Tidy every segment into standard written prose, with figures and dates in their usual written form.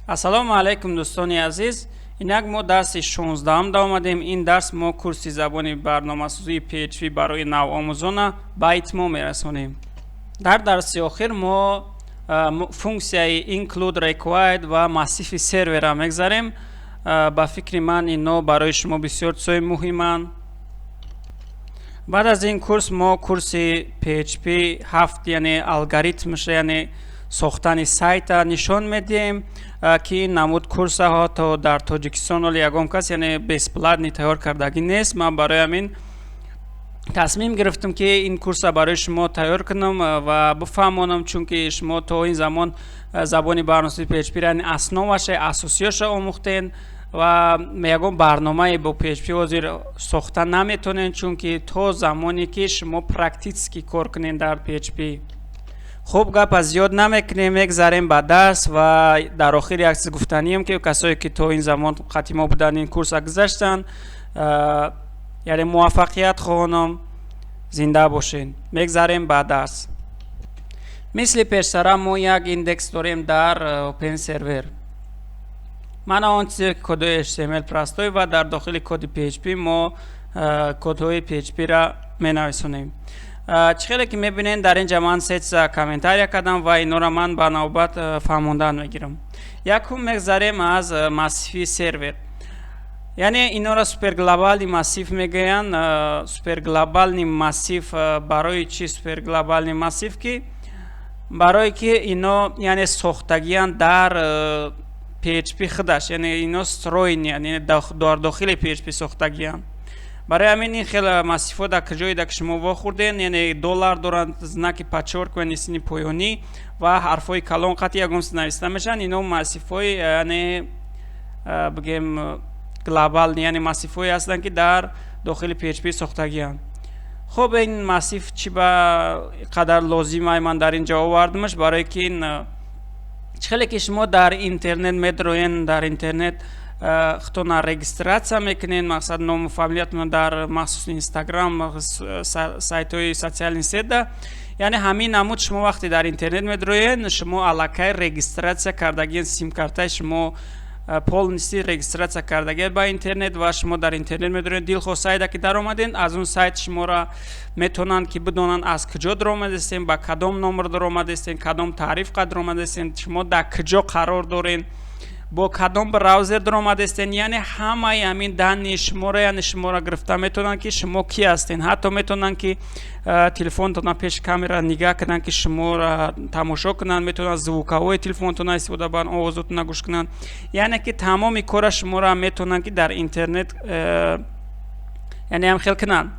Ассалому алайкум, дӯстони азиз! Инак мо дарси 16-ам омадем. Ин дарс мо курси забони барномасозии PHP барои навомӯзона ба итмом мерасонем. Дар дарси охир мо функсияи include, required ва массиви сервера мегзарем. Ба фикри ман, ино барои шумо бисёр чизҳои муҳиманд. Баъд аз ин курс мо курси PHP 7, яъне алгоритмша, яъне сохтани сайта нишон медиҳем, ки ин намуд курсаҳо то дар Тоҷикистон ҳоло ягон кас, яъне бесплатный тайёр кардагӣ нест. Ман барои ҳамин тасмим гирифтам, ки ин курса барои шумо тайёр кунам ва бифаҳмонам, чунки шумо то ин замон забони барномасозии PHP, яъне основаша, асосиёша омӯхтен ва ягон барномае бо PHP ҳозир сохта наметонед, чунки то замоне ки шумо практически кор кунед дар PHP. Хуб, гапа зиёд намекунем, мегзарем ба дарс. Ва дар охир як чиз гуфтанием, ки касое ки то ин замон қати мо буданд, ин курса гузаштанд, яъне муваффақият хоҳонам, зинда бошед. Мегзарем ба дарс. Мисли пештара мо як индекс дорем дар Open Server. Мана он чизе ки кодҳои HTML простой ва дар дохили коди PHP мо кодҳои PHP-ра менависонем. Чӣ хеле ки мебинед, дар ин ҷа ман се чиза комментария кардам ва инора ман ба навбат фаҳмондан мегирам. Якум, мегзарем аз массиви сервер, яъне инора суперглобальный массив мегӯянд. Суперглобальный массив барои чи суперглобальный массив? Ки барое ки ино, яъне, сохтагиянд дар PHP худаш, яъне ино встроенный, яъне дар дохили PHP сохтагиянд. Барои ҳамин ин хел массивҳо дар куҷое ки шумо вохӯрден, яъне доллар доранд, знаки подчёркивание, сини поёнӣ ва ҳарфҳои калон қати ягон чиз нависта мешаванд, ино массивҳои, яъне, бигем, глобальный, яъне массивҳое ҳастанд, ки дар дохили PHP сохтагианд. Хуб, ин массив чӣ ба қадар лозимай? Ман дар ин ҷо овардамаш, барое ки ин чӣ хеле ки шумо дар интернет медроен, дар интернет худтона регистрация мекунед, мақсад, ному фамилиятона дар махсус Инстаграм, сайтҳои социальный сетьда, яъне ҳамин намуд шумо вақте дар интернет медроен, шумо аллакай регистрация кардагиен, симкартаи шумо полностью регистрация кардагиед ба интернет ва шумо дар интернет медроед. Дилхоҳ сайта ки даромаден, аз он сайт шуморо метавонанд ки бидонанд, аз куҷо даромадастен, ба кадом номер даромадастен, кадом таъриф қад даромадастен, шумо дар куҷо қарор дорен, бо кадом браузер даромадастен. Яъне ҳамаи ҳамин данные шуморо, яъне шуморо гирифта метавонанд, ки шумо кӣ ҳастен. Ҳатто метавонанд, ки телефонтона пеши камера нигаҳ кунанд, ки шуморо тамошо кунанд, метавонанд звуковой телефонтона истифода баранд, овозотона гӯш кунанд. Яъне ки тамоми кора шуморо метавонанд, ки дар интернет, яъне ҳам хел кунанд.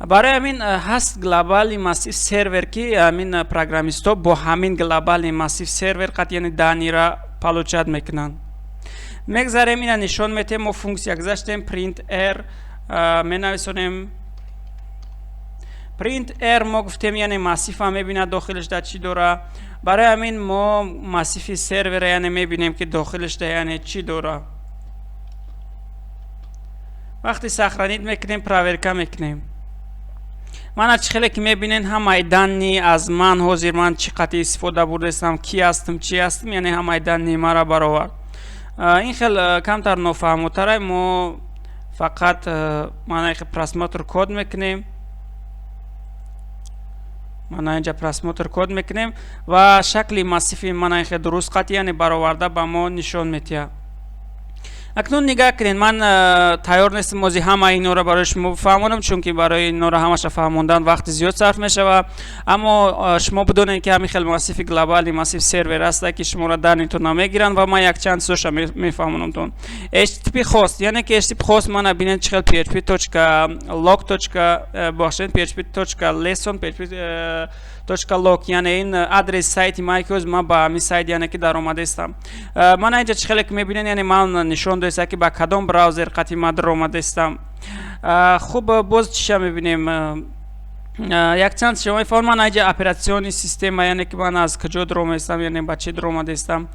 Барои ҳамин ҳаст глобальный массив сервер, ки ҳамин программистҳо бо ҳамин глобальный массив сервер қат, яъне данныера получать мекунанд. Мегзарем, ина нишон метем. Мо функсия гузаштем, print r менависонем. Print r мо гуфтем, яъне массива мебинад, дохилаш да чӣ дора. Барои ҳамин мо массиви сервера, яъне, мебинем, ки дохилаш да, яъне, чӣ дора. Вақте сохранить мекунем, проверка мекунем. Мана, чӣ хеле ки мебинен, ҳамаи данные аз ман, ҳозир ман чӣ қати истифода бурдастам, кӣ ҳастам, чӣ ҳастам, яъне ҳамаи данные мара баровард. Ин хел камтар нофаҳмотарай. Мо фақат мана просмотр код мекунем. Мана инҷа просмотр код мекунем ва шакли массиви мана ин хел дуруст қат, яъне, бароварда ба мо нишон медиҳад. Акнун нигаҳ кунед, ман тайёр нестам ози ҳама инора барои шумо бифаҳмонам, чунки барои инора ҳамаша фаҳмондан вақти зиёд сарф мешавад. Аммо шумо бидонед, ки ҳамин хел массиви глобальный массив сервер аста, ки шуморо данныетона мегиранд. Ва ман якчанд чизоша мефаҳмонамтон. HTTP хост, яъне ки HTTP хост, мана бинед, чӣ хел php.log, бахшед, php.lesson, php.log, яъне ин адрес сайти ман, ки ҳозир ман ба ҳамин сайт, яъне ки даромадаистам. Мана инҷа чӣ хеле ки мебинед, яъне ман нишон доиста, ки ба кадом браузер қати ман даромадаистам. Хуб, боз чиша мебинем? Якчанд шумо форм. Ман инҷа операционный система, яъне ки ман аз куҷо даромадаистам, яъне ба чӣ даромадаистам.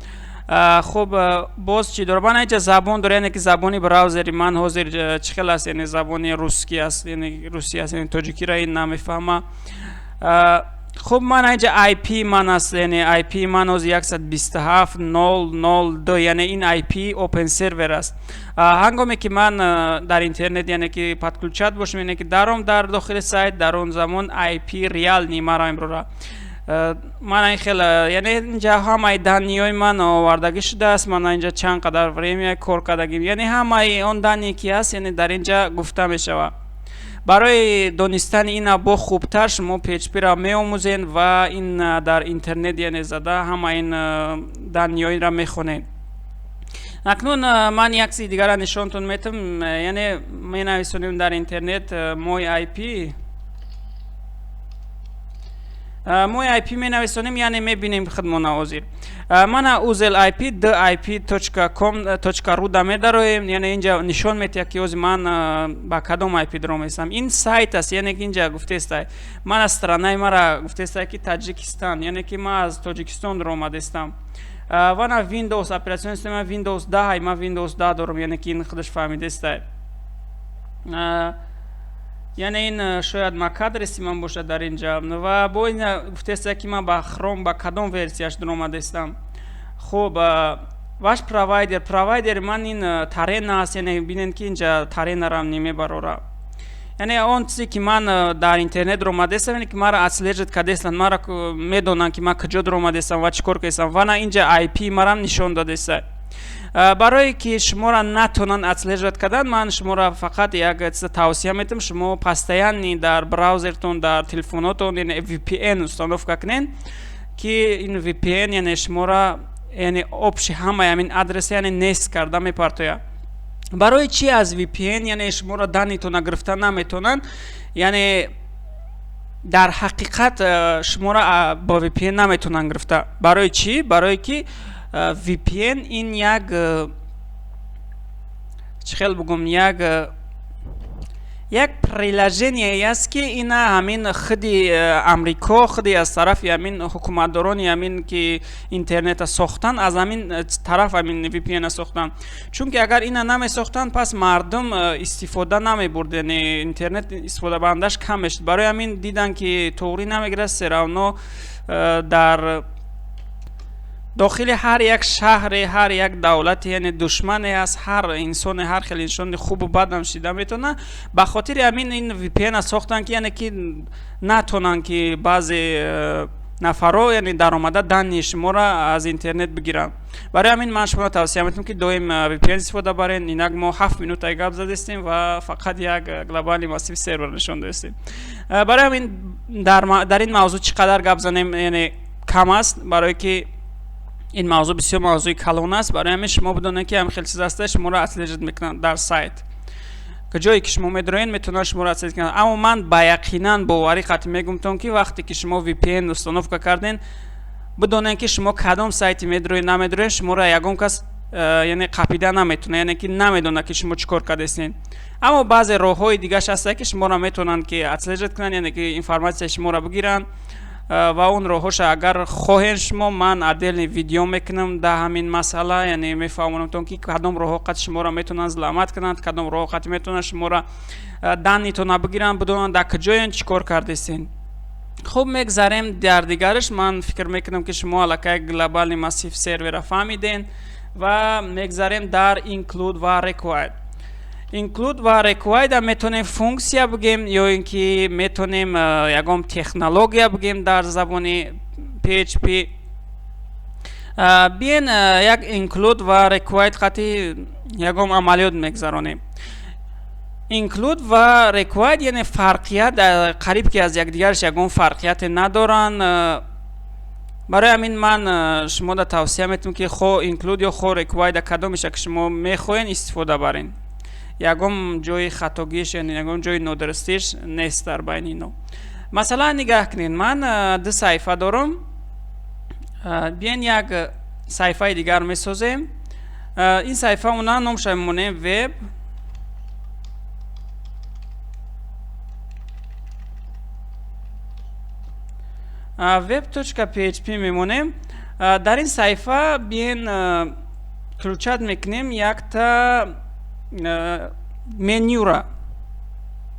Хуб, боз чӣ дорам? Ман инҷа забон дорам, яъне ки забони браузери ман ҳозир чӣ хел аст, яъне забони русский аст, яъне русӣ аст, яъне тоҷикиро ин намефаҳма. Хуб, ман инҷа IP ман аст, яъне IP ман ози 127.0.0.2, яъне ин IP open server аст. Ҳангоме ки ман дар интернет, яъне ки подключать бошам, яъне ки даром дар дохили сайт, дар он замон IP реальный маро имрора. Ман ин хел, яъне инҷа ҳамаи данные ҳои ман овардагӣ шудааст. Ман инҷа чанд қадар время кор кардагим, яъне ҳамаи он данные ки ҳаст, яъне дар инҷа гуфта мешавад. Барои донистани ина бо хубтар шумо PHP-ра меомӯзед ва ин дар интернет, яъне зада, ҳама ин данные ҳоиро мехонед. Акнун ман як чизи дигарро нишонтон метам. Яъне менависонем дар интернет my IP, my IP менависонем, яъне мебинем худмона. Ҳозир мана узел IP dip.com ru да медароем, яъне инҷа нишон метиҳад, ки ҳозир ман ба кадом IP дароместам. Ин сайт аст, яъне ки инҷа гуфтестай, ман аз страна и мара гуфтестай, ки Таҷикистан, яъне ки ман аз Тоҷикистон даромадестам. Вана Windows, операционная система Windows 10, ман Windows 10 дорам, яъне ки ин худаш фаҳмидестай. Яъне ин шояд MAC адреси ман бошад дар инҷа. Ва бо ин гуфтеста, ки ман ба Chrome ба кадом версияш даромадестам. Хуб, ваш провайдер, провайдери ман ин Тарена аст, яъне бинед, ки инҷа Таренаам немебарора. Яъне он чизе ки ман дар интернет даромадестам, яъне ки маро отслеживать кардестанд, маро медонанд, ки ман куҷо даромадестам ва чӣ кор кардестам. Вана инҷа IP марам нишон додеста. Барое ки шуморо натонанд отслеживать кардан, ман шуморо фақат як чиза тавсия метам: шумо постоянно дар браузертон, дар телефонотон, яъне VPN установка кунед, ки ин VPN, яъне шуморо, яъне общий ҳамаи ҳамин адреса, яъне нест карда мепартояд. Барои чи аз VPN, яъне шуморо данные тона гирифта наметонанд? Яъне дар ҳақиқат шуморо бо VPN наметонанд гирифта. Барои чӣ? Барое ки VPN ин як, чӣ хел бугум, як приложение аст, ки ина ҳамин худи Амрико, худи аз тарафи ҳамин ҳукуматдорони ҳамин ки интернета сохтан, аз ҳамин тараф ҳамин VPN сохтан. Чунки агар ина намесохтанд, пас мардум истифода намебурд, яъне интернет истифодабарандаш кам мешуд. Барои ҳамин диданд, ки тоғрӣ намегирад, всё равно дар дохили ҳар як шаҳре, ҳар як давлате, яъне душмане аст, ҳар инсоне, ҳар хел инсони хубу бадам шида метавонад. Ба хотири ҳамин ин VPN сохтанд, ки яъне ки натонанд, ки баъзе нафарҳо, яъне даромада данные шуморо аз интернет бигиранд. Барои ҳамин ман шуморо тавсия метавам, ки доим VPN истифода барен. Инак мо 7 минута гап задестем ва фақат як глобальный массив сервер нишон додестем. Барои ҳамин дар ин мавзӯъ чӣ қадар гап занем, яъне кам аст, барое ки ин мавзӯъ бисёр мавзӯи калон аст. Барои ҳамин шумо бидонед, ки ҳамин хел чиз аста, шуморо отслеживать мекунанд дар сайт. Ҷое ки шумо медроед, метавонанд шуморо отслеживать кунанд. Аммо ман ба яқинан боварӣ қатъӣ мегумтон, ки вақте ки шумо VPN установка карден, бидонед, ки шумо кадом сайти медроед, намедроед, шуморо ягон кас яъне қапида наметавонад, яъне ки намедонад, ки шумо чӣ кор кардастед. Аммо баъзе роҳҳои дигараш ҳастанд, ки шуморо метавонанд ки отслеживать кунанд, яъне ки информатсияи шуморо бигиранд. Ва он роҳҳоша, агар хоҳем шумо, ман отдельный видео мекунам дар ҳамин масъала, яъне мефаҳмонамтон, ки кадом роҳҳо қати шуморо метавонанд взломать кунанд, кадом роҳҳо қати метавонанд шуморо данные тона бигиранд, бидонанд, дар куҷоян, чӣ кор кардестен. Хуб, мегзарем дар дигараш. Ман фикр мекунам, ки шумо аллакай глобальный массив сервера фаҳмиден ва мегзарем дар include ва require. Include ва require метавонем функсия бигем ё ин ки метавонем ягон технология бигем дар забони PHP. Биен як include ва require қати ягон амалиёт мегзаронем. Include ва require, яъне фарқият қариб ки аз якдигараш ягон фарқияте надоранд. Барои ҳамин ман шумода тавсия метавам, ки хо include ё хо require, кадомеша ки шумо мехоҳед, истифода барен. Ягон ҷои хатогиш, яъне ягон ҷои нодурустиш нест дар байни ино. Масалан, нигаҳ кунед, ман ду саҳифа дорам. Биен як саҳифаи дигар месозем. Ин саҳифа она номша мемонем web.php мемонем. Дар ин саҳифа биен включать мекунем якта менюра.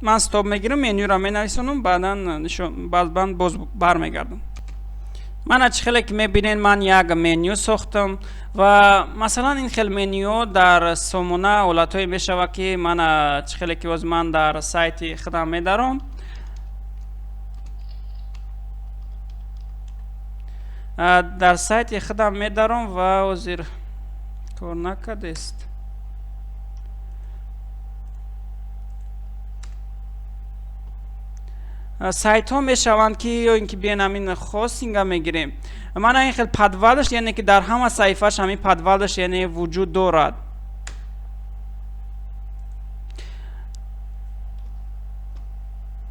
Ман стоп мегирам, менюро менависонам, баъдан баъдан боз бармегардам. Мана, чӣ хеле ки мебинед, ман як меню сохтам. Ва масалан, ин хел меню дар сомона ҳолатҳое мешавад, ки мана чӣ хеле ки боз ман дар сайти худам медаром, дар сайти худам медаром ва ҳозир кор накардест. Сайтҳо мешаванд, ки ё ин ки биен, ҳамин хостинга мегирем. Мана ин хел подвалаш, яъне ки дар ҳама саҳифааш ҳамин подвалаш, яъне, вуҷуд дорад.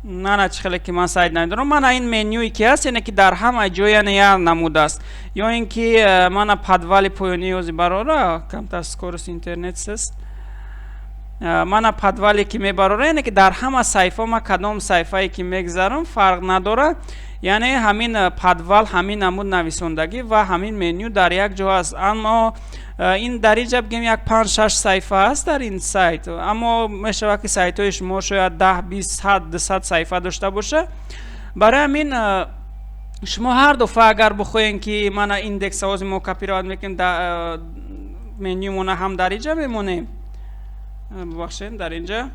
Мана, чӣ хеле ки ман сайт надорам, мана ин менюе ки ҳаст, яъне ки дар ҳама ҷой, яъне, як намуд аст. Ё ин ки мана подвали поёнии ози барора, камтар скорость интернет сист. Мана подвале ки мебарора, яъне ки дар ҳама саҳифа, ма кадом саҳифае ки мегзарам, фарқ надорад, яъне ҳамин подвал, ҳамин намуд нависондагӣ ва ҳамин меню дар як ҷо аст. Аммо ин дар инҷа, бигем, як панҷ шаш саҳифа аст дар ин сайт, аммо мешавад, ки сайтҳои шумо шояд 10, 20, 100, 200 саҳифа дошта боша. Барои ҳамин шумо ҳар дафъа агар бихоҳем, ки мана индекс ози мо копировать мекунем, менюмона ҳам дар инҷа мемонем, бубахшед, дар инҷа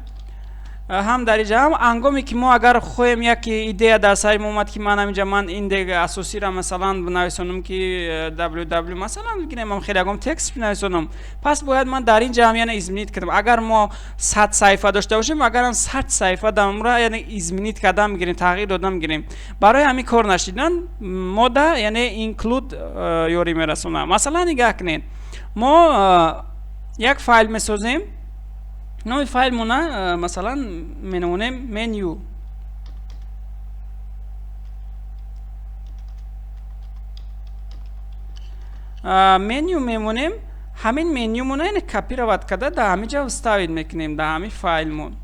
ҳам, дар инҷа ҳам. Ҳангоме ки мо агар хоҳем, як идея дар сари мо омад, ки ман ҳаминҷа ман индекс асосиро, масалан, бинависонам, ки www, масалан, бигирем, хеле ягон текст бинависонам, пас бояд ман дар инҷа ҳам, яъне, изменить кардам. Агар мо 100 саҳифа дошта бошем, агарам 100 саҳифа дамра, яъне, изменить кардан мегирем, тағйир додан мегирем. Барои ҳамин кор нашидан мода, яъне, include ёрӣ мерасонам. Масалан, нигаҳ кунед, мо як файл месозем. Номи файлмона, масалан, меномонем меню. Меню мемонем. Ҳамин менюмона, яъне, копировать карда, дар ҳамин ҷа вставить мекунем, дар ҳамин файлмон.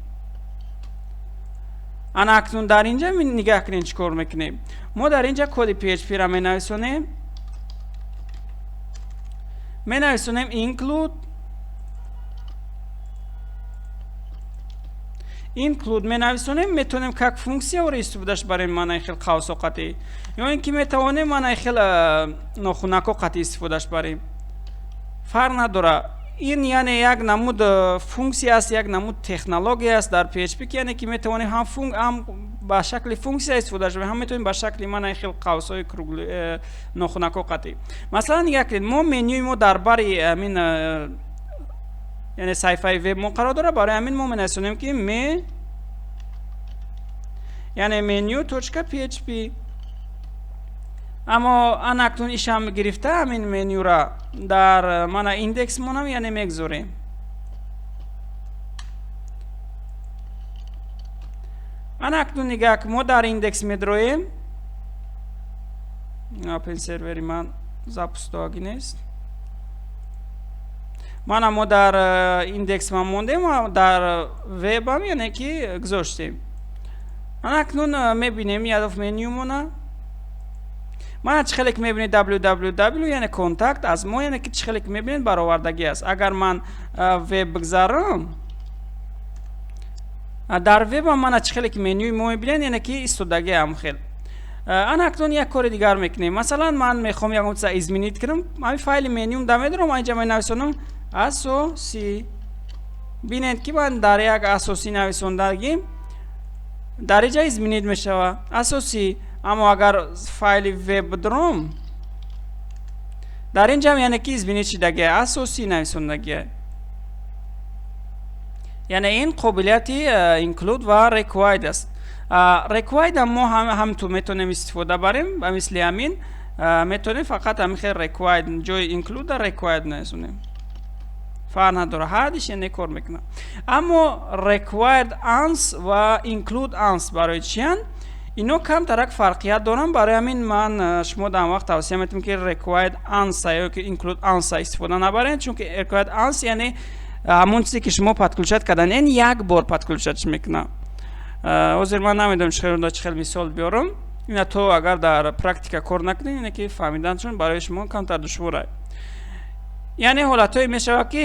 Ана акнун дар инҷа нигаҳ кунем, чӣ кор мекунем. Мо дар инҷа коди PHP ра менависонем, менависонем include. Include менависонем. Метавонем как функсияро истифодаш барем, маънаи хел қавсо қатъӣ, ё ин ки метавонем маънаи хел нохунако қатъӣ истифодаш барем, фарқ надорад. Ин, яъне, як намуд функсия аст, як намуд технология аст дар PHP, ки, яъне, ки метавонем ҳам ба шакли функсия истифода шавем, ҳам метавонем ба шакли маънаи хел қавсҳои круглый, нохунако қатъӣ. Масалан, нигоҳ кунед, мо менюи мо дар бари ҳамин, яъне, саҳифаи веб мо қарор дорад. Барои ҳамин мо менависонем, ки ме, яъне, menu.php. Аммо ана акнун ишам гирифта, ҳамин менюра дар мана индекс монам, яъне, мегзорем. Ана акнун нигаҳ, мо дар индекс медроем. Open сервери ман запуск доги нест. Мана, мо дар индекс ма мондем, дар вебам, яъне, ки гузоштем. Ана акнун мебинем ядов менюмона. Мана, чӣ хеле ки мебинед, www, яъне, контакт аз мо, яъне ки чӣ хеле ки мебинед, баровардагӣ аст. Агар ман веб бигзарам, дар вебам, мана, чӣ хеле ки менюи мо мебинед, яъне ки истодагӣ ҳам хел. Ана акнун як кори дигар мекунем. Масалан, ман мехоҳам ягон чиза изменить кунам. Ҳамин файли менюм да медорам, инҷа менависонам асосӣ. Бинед, ки ман дар як асосӣ нависондагим, дар инҷа изменить мешавад асосӣ. Аммо агар файли веб бидорам, дар инҷам, яъне ки, изменить шидагия, асосӣ нависондагия. Яъне ин қобилияти include ва required аст. Required мо ҳамту метавонем истифода барем, ба мисли ҳамин метавонем фақат ҳамин хел required, ҷои include required нависонем, фарқ надорад, ҳардиш, яъне, кор мекунад. Аммо required once ва include once барои чиянд? Ино камтарак фарқият доранд. Барои ҳамин ман шумо дар вақт тавсия метавонам, ки required once ё ки include once истифода набаред, чунки required once, яъне, ҳамон чизе ки шумо подключать кардан, яъне як бор подключать мекунад. Ҳозир ман намедонам, чӣ хел мисол биёрам ина. То агар дар практика кор накунед, ине ки фаҳмиданшон барои шумо камтар душвор. Яъне ҳолатҳое мешавад, ки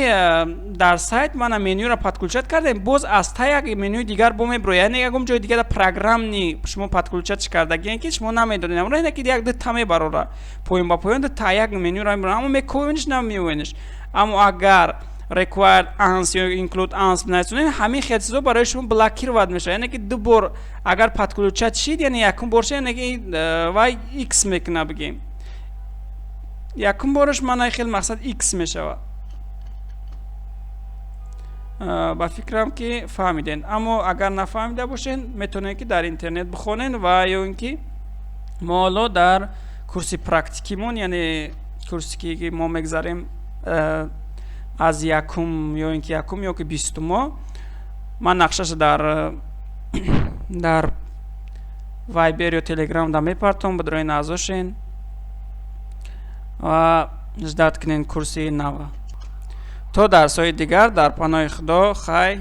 дар сайт мана менюро подключать кардем, боз аз та як менюи дигар бо мебирояд, яъне ягон ҷои дигар программный шумо подключать кардагиен, ки шумо намедонед. Амро ина ки як дута мебарора, поён ба поён дута як менюро мебарора, аммо мековениш, намеовениш. Аммо агар require once ё include once бинависонед, ҳамин хел чизо барои шумо блокировать мешавад. Яъне ки ду бор агар подключать шид, яъне якум бор шид, яъне ки вай x мекуна, бигем, якум бораш маънаи хел мақсад x мешавад. Ба фикрам, ки фаҳмиден. Аммо агар нафаҳмида бошед, метавонед, ки дар интернет бихонед ва ё ин ки мо ҳоло дар курси практикимон, яъне курсе ки мо мегзарем аз якум ё ин ки якум ё ки 20-умо, ман нақшаша дар Вайбер ё Телеграм да мепартом. Бидроин, аъзо шен ва ждать кунед курси нава. То дарсҳои дигар дар паноҳи Худо, хай.